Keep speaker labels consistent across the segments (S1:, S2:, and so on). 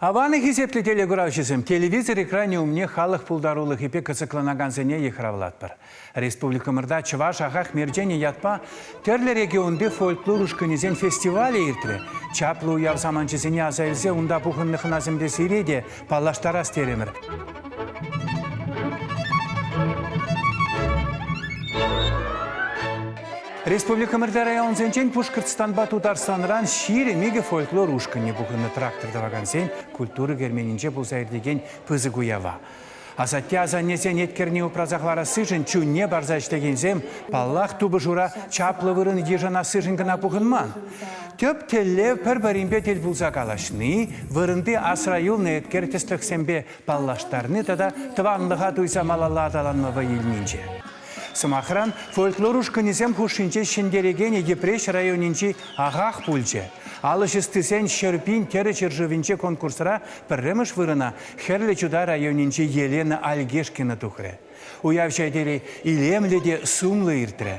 S1: Аван хисеплӗ телекуравҫӑсем, телевизор экранӗ умне халӑх пултарулӑхӗпе кӑсӑкланакансене йыхравлатпӑр. Республикӑмӑрта Чӑваш ахах мерченӗ ятпа тӗрлӗ регионти фольклор ушкӑнӗсен фестивалӗ иртрӗ. Чаплӑ уяв саманчӗсене аса илсе унта пухӑннӑ хӑнасемпе сире те паллаштарас терӗмӗр. Республикӑмӑрта районсенчен Пушкӑртстанпа Тутарстанран 22 фольклор ушкӑнӗ пухӑннӑ трактор тӑвакансен культура керменӗнче пулса иртекен пысӑк уява. Асатте-асаннесен еткерне упраса хӑварассишӗн чунне парса ӗҫлекенсем, паллах, тупӑшура чаплӑ вырӑн йышӑнассишӗн кӑна пухӑнман. Тӗп тӗллев пӗр-пӗринпе тӗл пулса калаҫни, вырӑнти асра юлнӑ еткер тӗслӗхсемпе паллаштарни тата тӑванлӑха туйса малалла аталанма вӑй илнинче. Сӑмахран, фольклор ушкӑнӗсем хушшинче ҫӗнтерекенӗ Йӗпреҫ районӗнчи Ахах пулчӗ. Алӑ ӑстисен Ҫӗрпин тӗрӗ ҫӗршывӗнче конкурсра пӗрремӗш вырӑна Хӗрлӗ Чутай районӗнчи Елена Альгешкина тухрӗ. Уяв ҫӗтери илемлӗ те сумлӑ иртрӗ.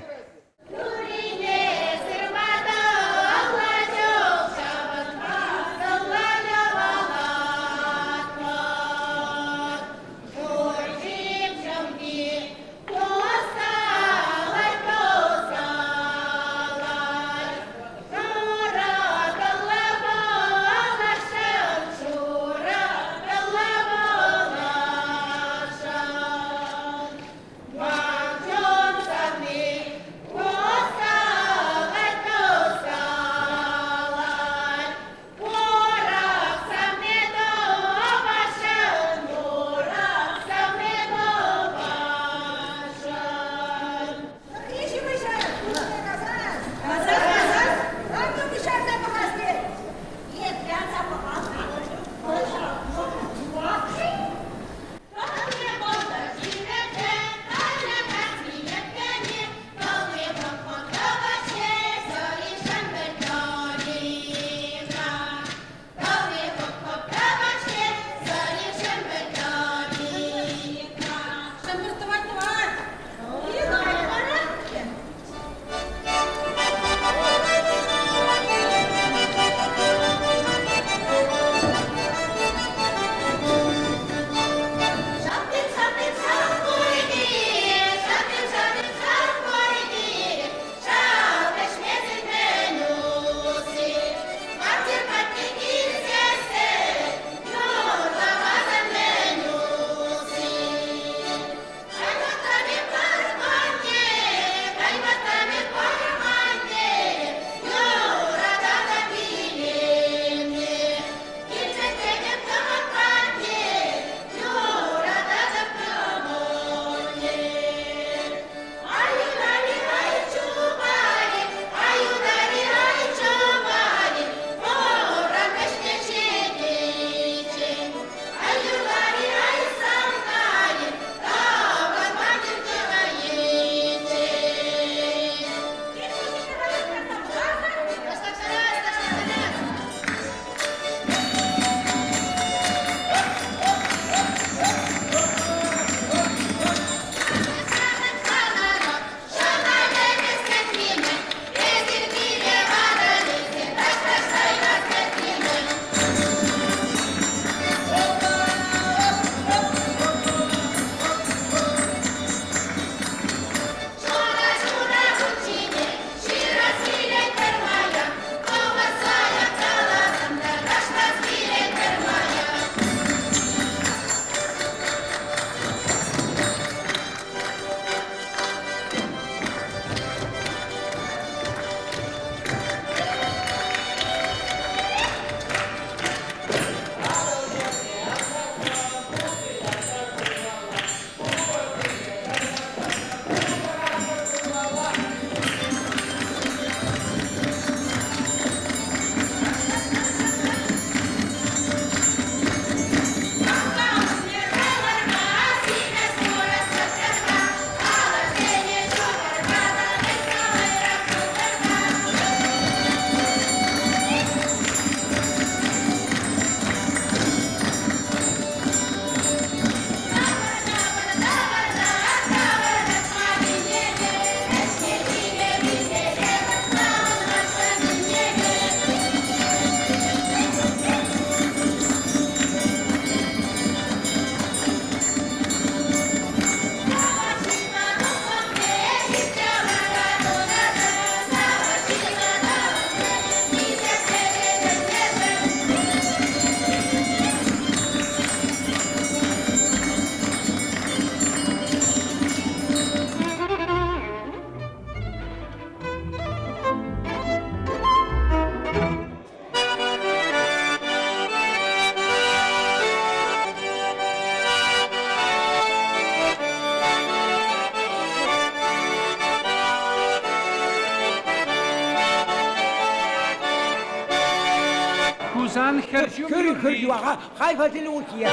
S1: Хусан хӗр ҫум
S2: Хӗр хӗр ҫуаха хай хатӗле утье.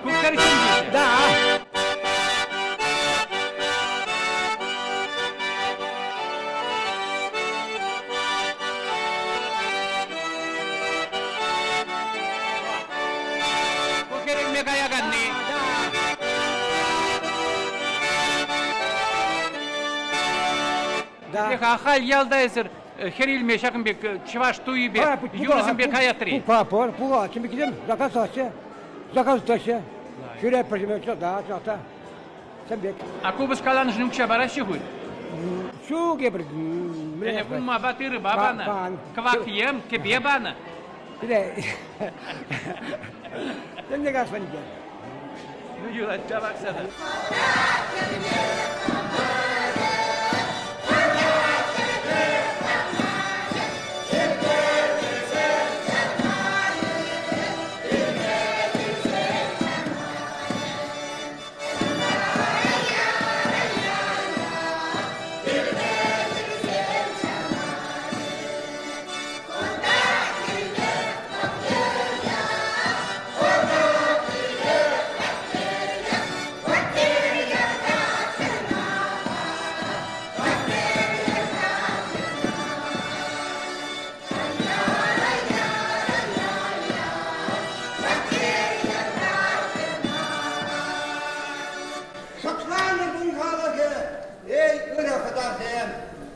S1: Ку хӗр ҫум теҫҫӗ.
S2: Да.
S1: Ку хӗрӗнме каяканни.
S2: Да.
S1: Ахаль ялта эсир хӗр илме ҫакӑн пек чӑваш туйӗпе юрӑсемпе каятри.
S2: Пур, пур, ким заказ тӑваҫҫӗ. Заказ тӑваҫҫӗ. Ҫӳретпӗр ҫӳме, да, да. Тем пек.
S1: А купӑс каланӑшӑн укҫа параҫҫӗ хуть?
S2: Ҫук эпир.
S1: Ӗлӗк улмапа тырӑпа панӑ, кӑвак йӗм, кӗпе панӑ.
S2: Пире Тем те каҫман иккен.
S1: Ну, юрать, тавах сана.
S3: Шӑпланӑр кун халӑхӗ, эй, ырӑ хӑтасем!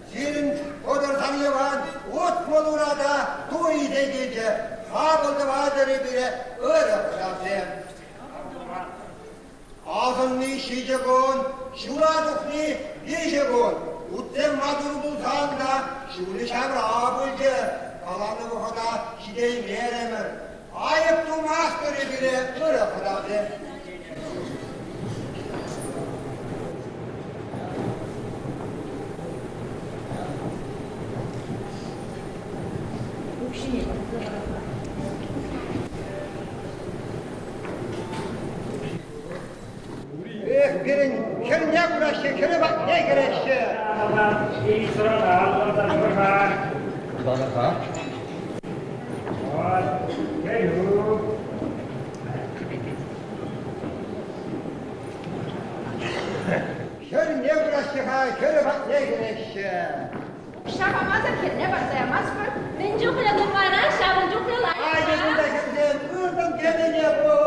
S3: Сирӗн Ӑтӑрсан Йӑван 60 урата туй илсе килчӗ, хапӑл тӑватӑр пире ырӑ хӑтасем. Асӑнни ҫичӗ кун, ҫула тухни виҫӗ кун. Утсем маттур пулсан та ҫулӗ ҫавра пулчӗ. Каланӑ вӑхӑта ҫитеймерӗмӗр. Айӑп тумастӑр пире ырӑ хӑтасем. Эх, пирӗн хӗрне кураҫҫӗ, хӗрӗ патне кӗреҫҫӗ. Хӗрне кураҫҫӗ-ха, хӗрӗ патне кӗреҫҫӗ.
S4: Ҫапамасӑр хӗрне парса ямастпӑр. Мӗн чухлӗ нумайран, ҫавӑн чухлӗ лайӑх.
S3: Айтӑр кунта хӗрсем, ыртӑн кӗмӗле пур.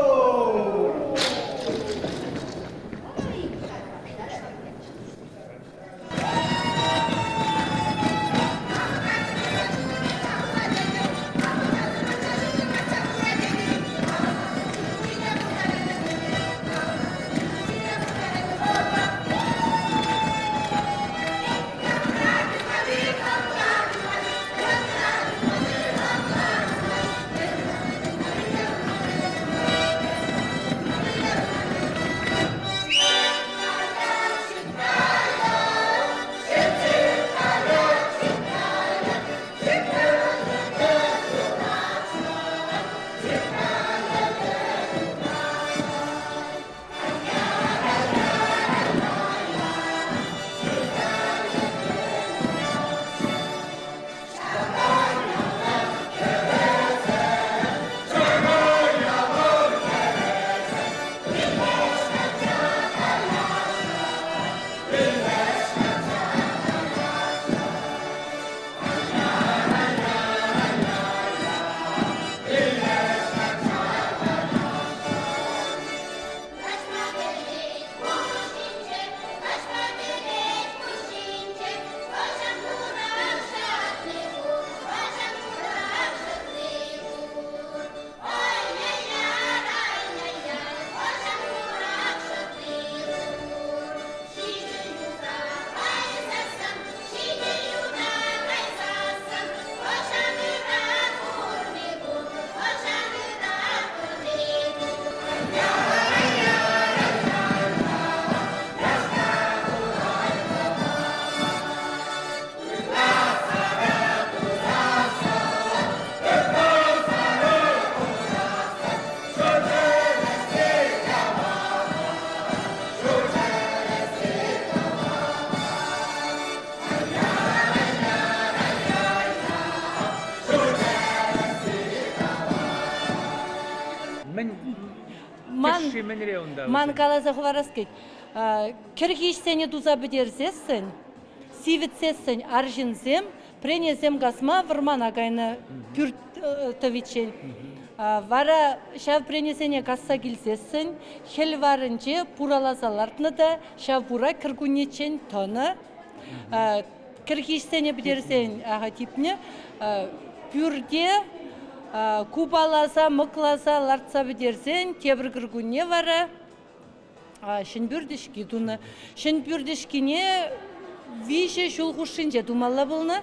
S1: мӗнре унта?
S5: Ман каласа хӑварас килет. Кӗрхи ӗҫсене туса пӗтерсессӗн, сивӗтсессӗн арҫынсем пренесем касма вӑрмана кайнӑ пӳрт тӑвиччен. Вара ҫав пренесене касса килсессӗн хӗл варӗнче пураласа лартнӑ та ҫав пура кӗркуннеччен тӑнӑ. Кӗрхи ӗҫсене пӗтерсен типнӗ. Пӳрте купаласа, мӑкласа лартса пӗтерсен тепӗр кӗркунне вара Ҫӗн пӳрт ӗҫки тунӑ. Ҫӗн пӳрт ӗҫкине виҫӗ ҫул хушшинче тумалла пулнӑ.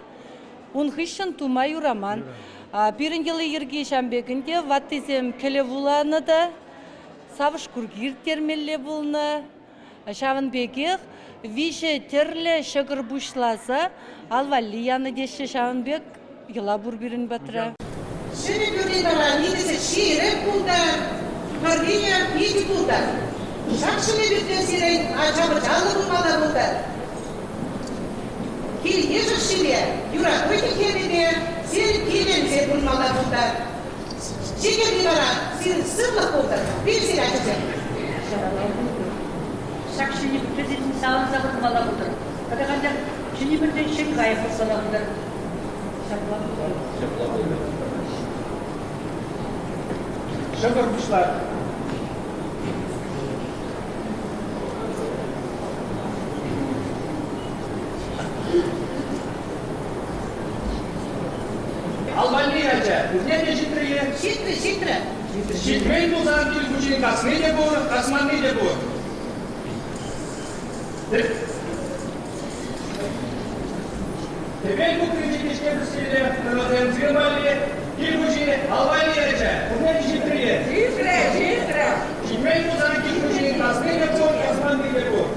S5: Ун хыҫҫӑн тума юраман. Пирӗн йӑли-йӗрки ҫавӑн пек ӗнтӗ. Ваттисем кӗлӗ вуланӑ та савӑш курки ирттермелле пулнӑ. Ҫавӑн пекех виҫӗ тӗрлӗ ҫӑкӑр пуҫласа ал валли янӑ теҫҫӗ. Ҫавӑн пек йӑла пур пирӗн патра.
S6: Ҫӗнӗ пӳрте вара никӗсӗ ҫирӗп пултӑр, тӑррийӗ питӗ пултӑр. Ҫак ҫӗнӗ пӳртре сирӗн ача-пӑчаллӑ пулмалла пултӑр. Кил-йыш ӑшшипе, юрату хӗлхемӗпе сирӗн киленсе пурӑнмалла пултӑр. Чи кирли вара сирӗн сывлӑх пултӑр, пенсире ачасем.
S7: Ҫак ҫӗнӗ пӳртре сирӗн савӑнса пурӑнмалла пултӑр. Тата анчах ҫӗнӗ пӳртре ҫӗн кайӑк пулмалла пултӑр. Ҫапла пултӑр.
S8: Ҫапла пултӑр.
S1: Ҫӑкӑр пуҫлать. Ал валли ячӗ. Пурне те ҫитрӗ-и?
S6: Ҫитрӗ, ҫитрӗ.
S8: Ҫитмен пулсан кил хуҫин касни те пур, касманни те пур. Тӗпел кукринчи кӗҫке пӗҫернӗ тӑрӑсем валли кил хуҫи ал валли ячӗ. Пурне те ҫитрӗ-и?
S6: Ҫитрӗ, ҫитрӗ.
S8: Ҫитмен пулсан кил хуҫин касни те пур, касманни те пур.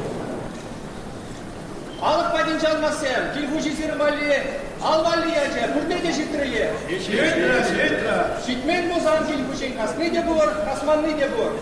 S8: Алӑк патӗнче алмазсем, кил хуҫисем валли ал валли ячӗ, пурне те ҫитрӗ-и?
S9: Ҫитрӗ, ҫитрӗ.
S8: Ҫитмен пулсан кил хуҫин касни те пур, касманни те пур.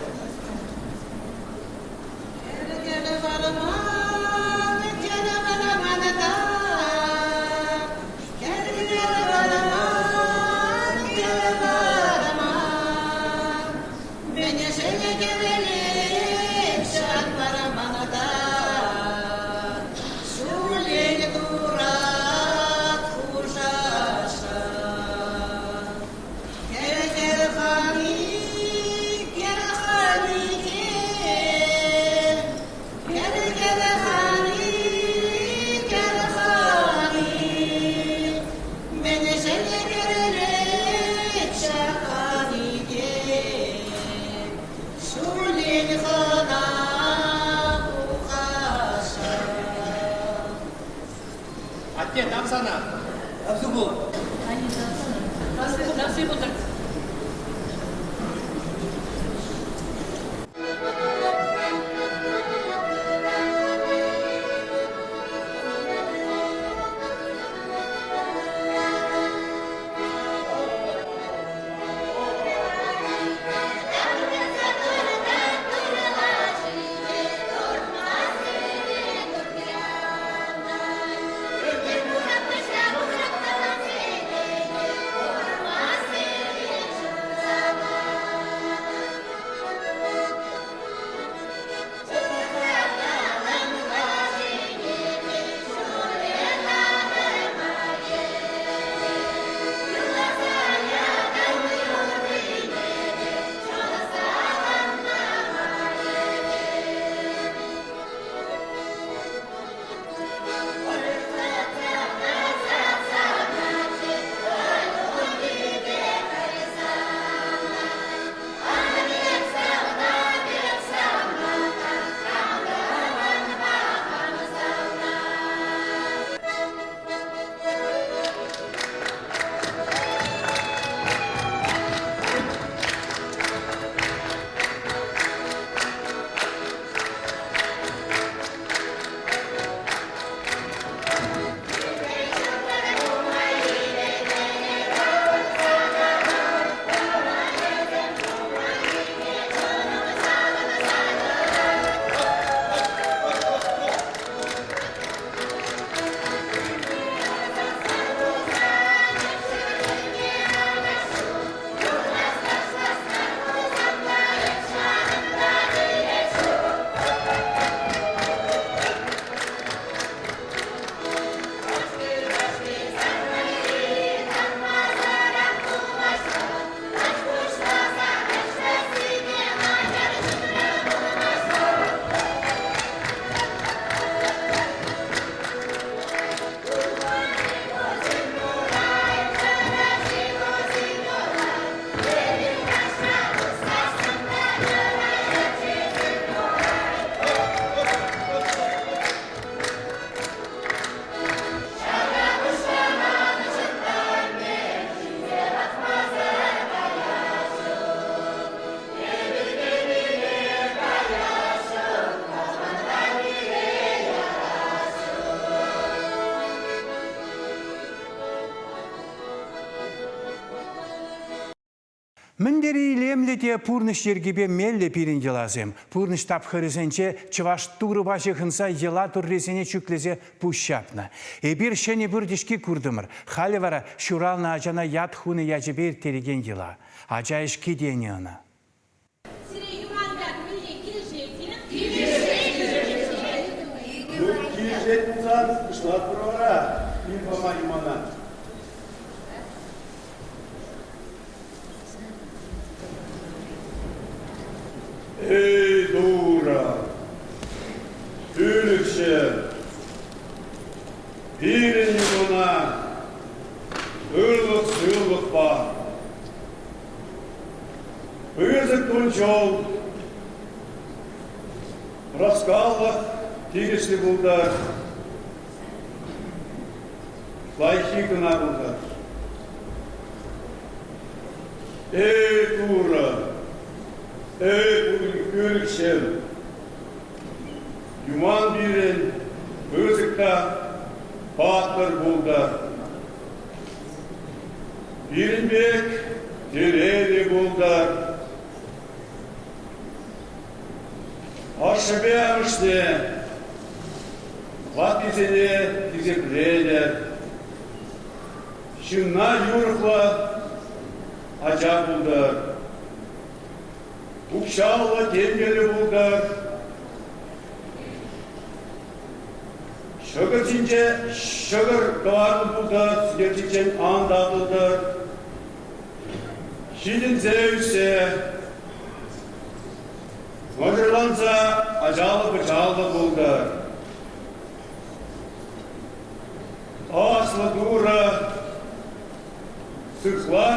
S8: Атте, тав сана.
S2: Тавсу пул.
S7: Тавсу пултӑр.
S1: Мӗн тери илемлӗ те пурнӑҫ йӗркипе меллӗ пирӗн йӑласем. Пурнӑҫ тапхӑрӗсенче чӑваш турӑпа ҫыхӑнса йӑла туррисене чӳклесе пуҫ ҫапнӑ. Эпир ҫӗнӗ пӳртӗҫки куртӑмӑр. Халӗ вара ҫуралнӑ ачана ят хунӑ ячӗпе ирттерекен йӑла. Ача ӗҫки тенӗ ӑна.
S4: Сире юман ят мӗнле килӗшет-и?
S9: Ну, килӗшет пулсан, пуҫлатпӑр вара ним пама юмана. Эй, дура! Пӳлӗхҫӗ! Пирӗн юмана ырлӑх-сывлӑх пар. Пысӑк кун-ҫул ӑраскаллӑх тивӗҫлӗ пултӑр, лайӑххи кӑна пултӑр. Эй, Турӑ! Эй, пӳлӗхҫӗм! Юман пирӗн пысӑк та паттӑр пултӑр. Пирӗн пек телейлӗ пултӑр. Ашшӗпе амӑшне, ваттисене хисепленӗ. Ҫынна юрӑхлӑ ача пултӑр. Укҫаллӑ тенкӗллӗ пултӑр. Ҫӑкӑр ҫинче ҫӑкӑр кӑларнӑ пултӑр, сӗтел ҫинчен ан татӑлтӑр. Ҫитӗнсе ӳссе, мӑшӑрланса ачаллӑ-пӑчаллӑ пултӑр. Аслӑ Турӑ сыхла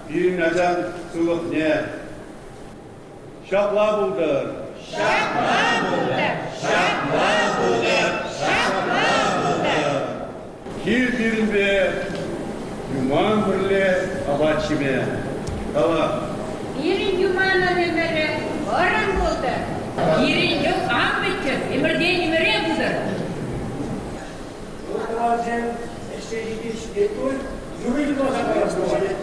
S9: пирӗн ачан сывлӑхне. Ҫапла пултӑр.
S4: Ҫапла пултӑр.
S9: Ҫапла пултӑр.
S4: Ҫапла пултӑр.
S9: Кил пирӗнпе юман пӗрле апат ҫиме. Кала.
S4: Пирӗн юманӑн ӗмӗрӗ вӑрӑм пултӑр. Пирӗн йӑх ан пӗттӗр, ӗмӗртен ӗмӗре пытӑр.
S8: Тӑвансем ӗҫсе ҫити ҫитет пуль, юрӑ юрласа каяс пулать.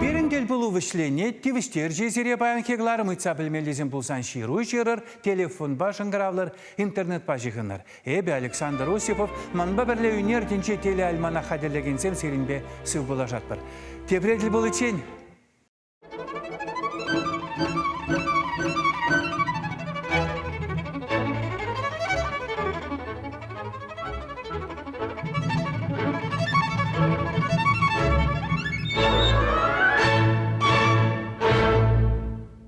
S1: Пирӗн тӗлпулу вӗҫленет. Тивӗҫтерчӗ сире паянхи кӑларӑм ыйтса пӗлмеллисем пулсан ҫыру ҫырӑр, телефонпа шӑнкӑравлӑр, интернетпа ҫыхӑнӑр. Эпӗ, Александр Осипов, манпа пӗрле ӳнер тӗнчи телеальманах хатӗрлекенсем сирӗнпе сывпуллашатпӑр. Тепре тӗл пуличчен!